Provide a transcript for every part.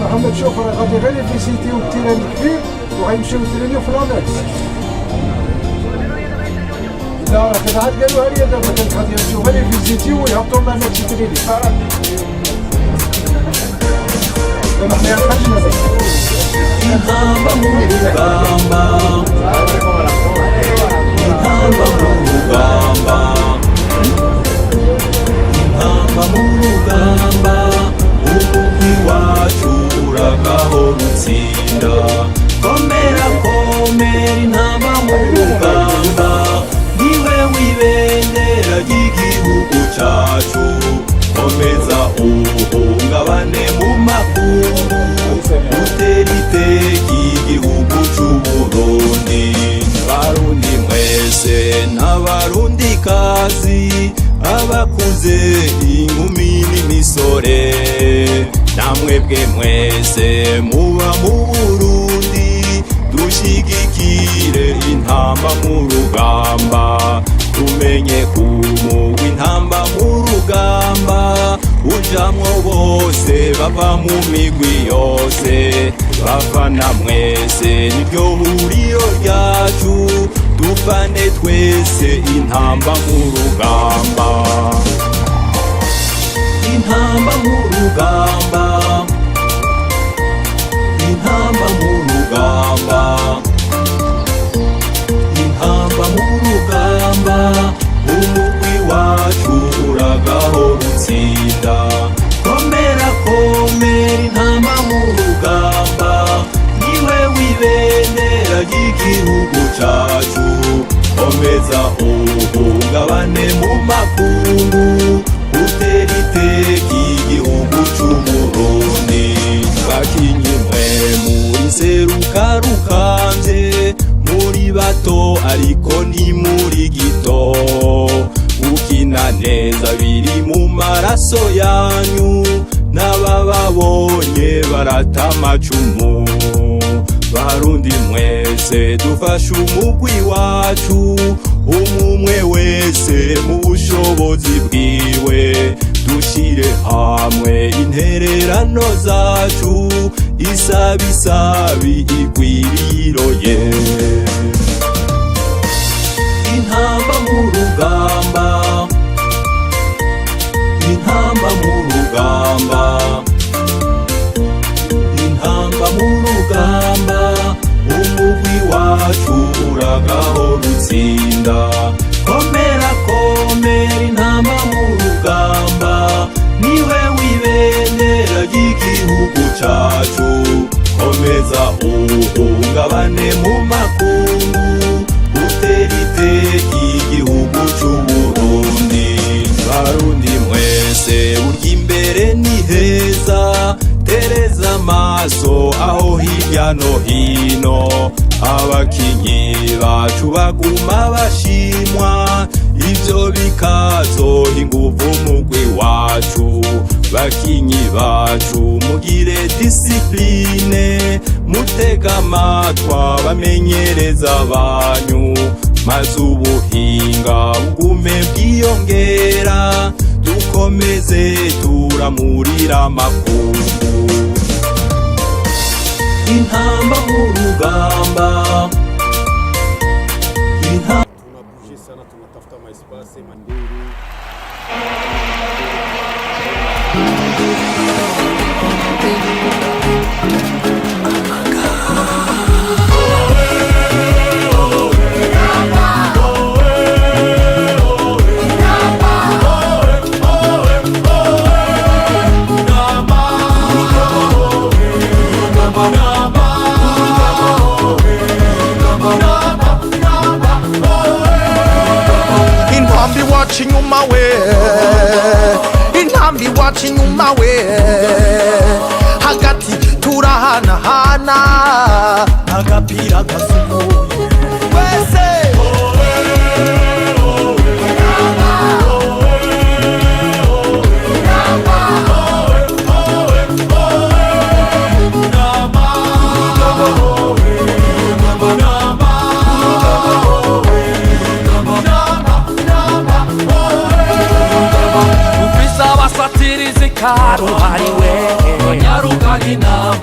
محمد، شوف، راه غادي غير يفيزيتيو ال terrain الكبير وغيمشيو يترينيو في l'annexe. لا، راه كانت عاد قالوها لي دابا، كانت غادي يمشيو غير يفيزيتيو ويهبطوا l'annexe يترينيو. دابا حنا خرجنا. Intamba mu rugamba, intamba mu rugamba, intamba mu rugamba, umugwi wacu uragahora utsinda. Komera, komera, intamba mu rugamba, niwe w'ibendera ry'igihugu cacu. Komeza uhungabane mu makungu, utera iteka igihugu c'Uburundi. Barundi mwese n'Abarundi kazi, abakuze, inkumi n'imisore, namwebwe mwese muba mu Burundi, dushigikire intamba mu rugamba. Tumenye kumugwa intamba mu rugamba ujamwo bose bava mu migwi yose. Bafana mwese, niryo huriro ryacu, dufane twese intamba mu rugamba, intamba mu rugamba, intamba mu rugamba, intamba mu rugamba, umugwi wacu uragahora utsinda. Komera, komera, intamba mu rugamba, niwe w'ibendera ry'igihugu cacu. Komeza uhungabane mu makungu, utera iteka igihugu c'Uburundi. Bakinyi mwe muri seruka rukambye, muri bato ariko ni muri gito. Gukina neza biri mu maraso yanyu, n'abababonye barata amacumu. Barundi mwese, dufashe umugwi wacu, umumwe wese mu bushobozi bwiwe, dushire hamwe intererano zacu, isabisabi igwiriroye. Intamba mu rugamba, intamba mu rugamba, intamba mu rugamba, umugwi wacu uragahora utsinda. Komera, komera, intamba mu rugamba, niwe w'ibendera ry'igihugu cacu. Komeza uhungabane mu makungu, utera iteka igihugu c'Uburundi. Barundi mwese, burya imbere ni heza. Tereza amaso aho hirya no hino, abakinyi bacu baguma bashimwa, ivyo bikazoha inguvu mugwi wacu. Bakinyi bacu, mugire discipline, mutega amatwa bamenyereza banyu, maze ubuhinga bugume bwiyongera, dukomeze turamurira amakungu. Intamba mu rugamba. Tunabouge sana, tunatafuta maespace manduru. Intambi iwacu inyuma we, intambi iwacu inyuma we, hagati turahanahana agapira gasukuye twese. Ufise abasatirizi karuhariwe, banyarukanye inama.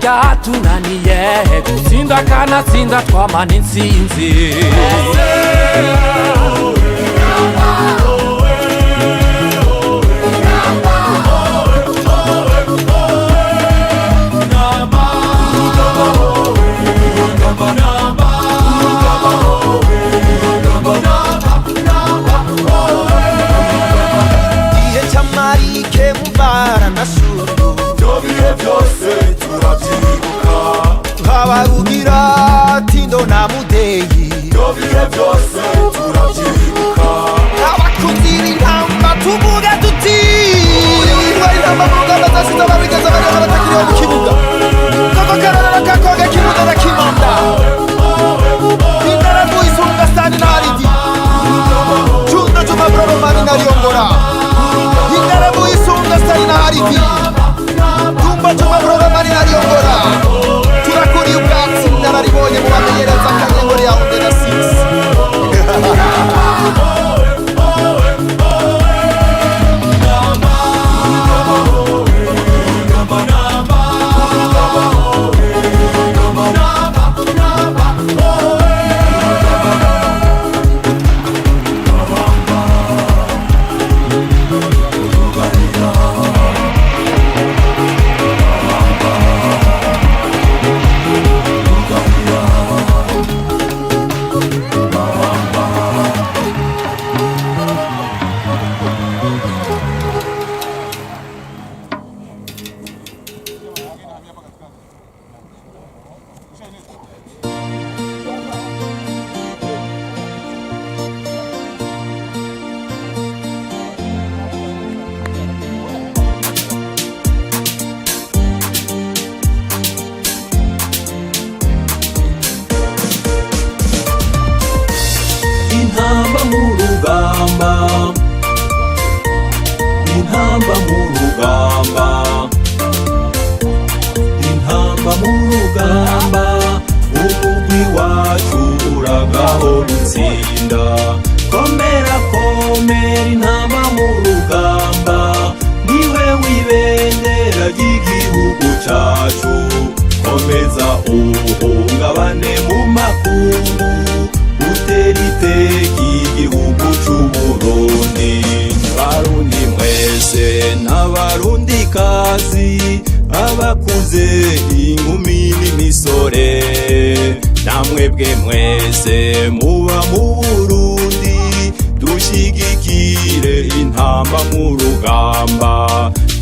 Ryatunaniye gutsinda kanatsinda twamana intsinzi. Igihe cy'amarike mubara na shuru. Ibyo bihe byose turabyibuka. Habarugira tindo na mudeyi. Ibyo bihe byose turabyibuka. Abakunzi b'intamba tuvuga tuti intwari intamba mu rugamba zasize ababigeze abaganga batakiriho mu kibuga koko kararara kakoga kibuga na kimanda inaramu isunga sani na aridi cunda cuma broromani na riyongora inaramu isunga sani na aridi tumba cuma broromani na riyongora turakuriye ubwatsi nararibonye mu bamenyereza akanyengori ya ondena 6. Intamba mu rugamba, intamba mu rugamba, intamba mu rugamba, umugwi wacu uragahora utsinda. Komera komera intamba mu rugamba, niwe w'ibendera ry'igihugu cacu. Komeza uhungabane mu makungu, utera iteka igihugu c'Uburundi. Barundi mwese n'abarundi kazi, abakuze, inkumi n'imisore, namwebwe mwese muba mu Burundi, dushigikire intamba mu rugamba.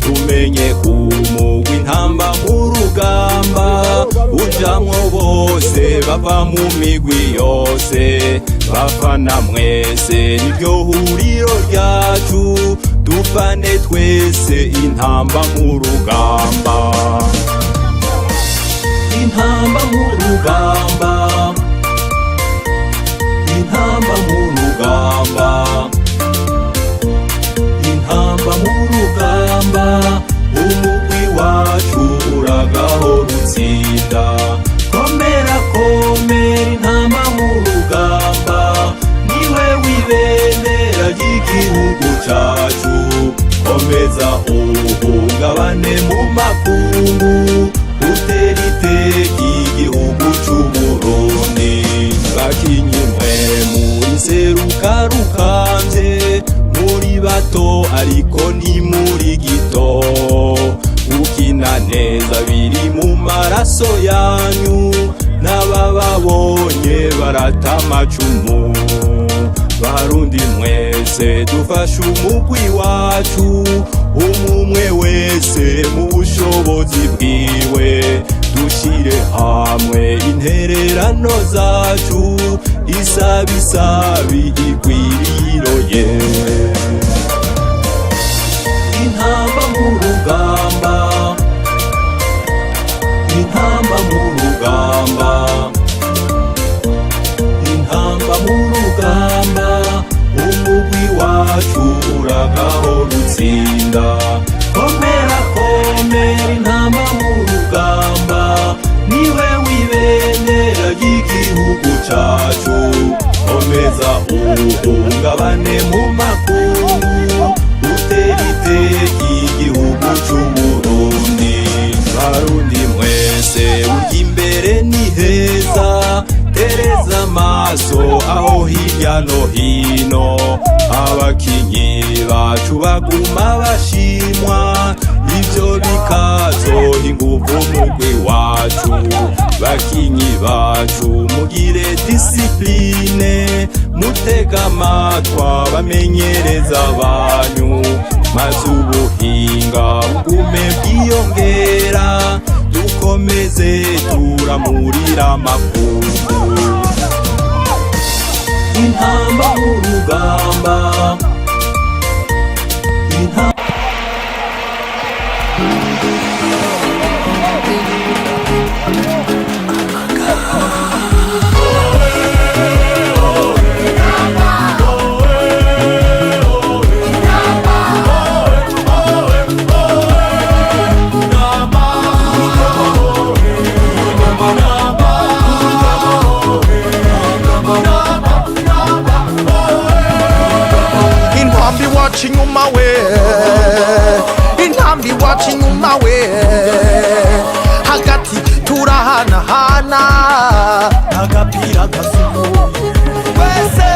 Tumenye kumugwa intamba mu rugamba ujamwo bose bava mu migwi yose. Bafana mwese, niryo huriro ryacu, dufane twese intamba mu rugamba. Intamba mu rugamba, intamba mu rugamba, intamba mu rugamba, umugwi wacu uragahora utsinda. Komera komera intamba mu rugamba, niwe w'ibendera ry'igihugu cacu. Komeza uhungabane mu makungu, utera iteka igihugu c'Uburundi. Bakinyi mwe muri seruka rukambye, muri bato ariko ni muri gito, ukina neza biri mu maraso yanyu, n'abababonye barata amacumu. Barundi mwese, dufashe umugwi wacu, umumwe wese mu bushobozi bwiwe, dushire hamwe intererano zacu, isabisabi igwiriroye. Intamba mu rugamba, intamba mu rugamba, intamba mu rugamba, umugwi wacu uragahora utsinda. Komera komera intamba mu rugamba, niwe w'ibendera ry'igihugu cacu. Komeza uhungabane mu makungu, utera iteka igihugu c'Uburundi. Barundi mwese. bacu baguma bashimwa, ivyo bikazoha inguvu mugwi wacu. Bakinyi bacu, mugire discipline, mutega amatwi bamenyereza banyu, maze ubuhinga bugume bwiyongera, dukomeze turamurira amakungu. Intamba mu rugamba. Intambi wacu inyuma we, intambi wacu inyuma we, hagati turahanahana agapira gasukuye twese.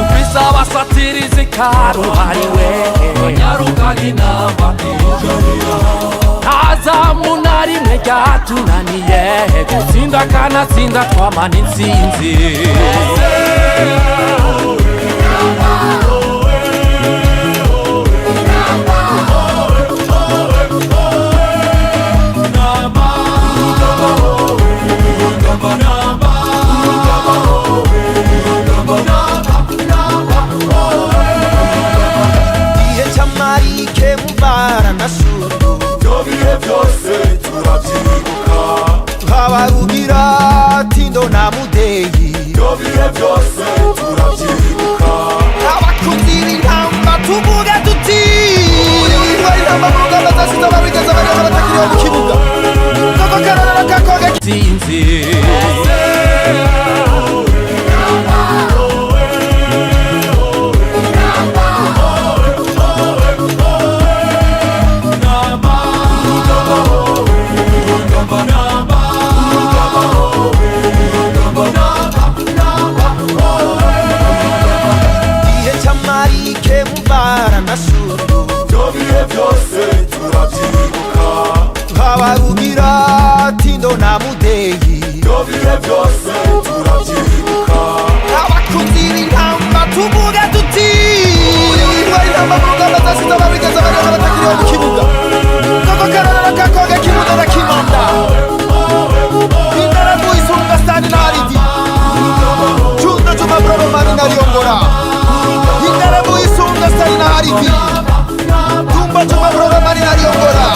Ufise abasatirizi karuhariwe, banyarukaga inamba, nta zamu na rimwe ryatunaniye gutsinda, kanatsinda twamana intsinzi. Igihe cy'amarike mubara na shuru. Ibyo bihe byose turabyibuka. Habarugira tindo na mudeyi. Ibyo bihe byose turabyibuka. Abakunzi b'intamba tuvuga tuti intwari intamba mu rugamba zasize ababigeze bageze batakiriho mu kibuga koko kararara kakoga. Intsinzi. Igihe cy'amarike mubara na shuru. Ibyo bihe byose turabyibuka. Habarugira tindo na mudeyi. Ibyo bihe byose turabyibuka. Abakunzi b'intamba tuvuga tuti intwari intamba mu rugamba zasize ababigeze bageze batakiriho mu kibuga koko kararara kakoga kibuga na kimanda indaramu isunga sani na haridi cunda juma broro mani na riongora indaramu isunga sani na haridi tumba juma broro mani na riongora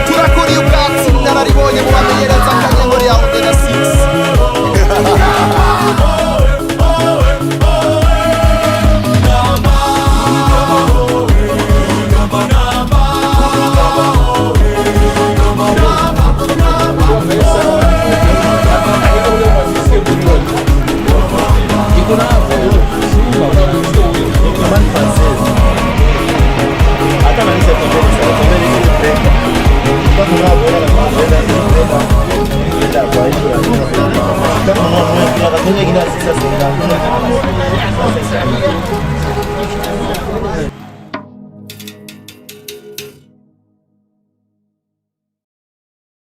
turakuriye ubwatsi nararibonye mu bamenyereza akanyengori ya ondena 6.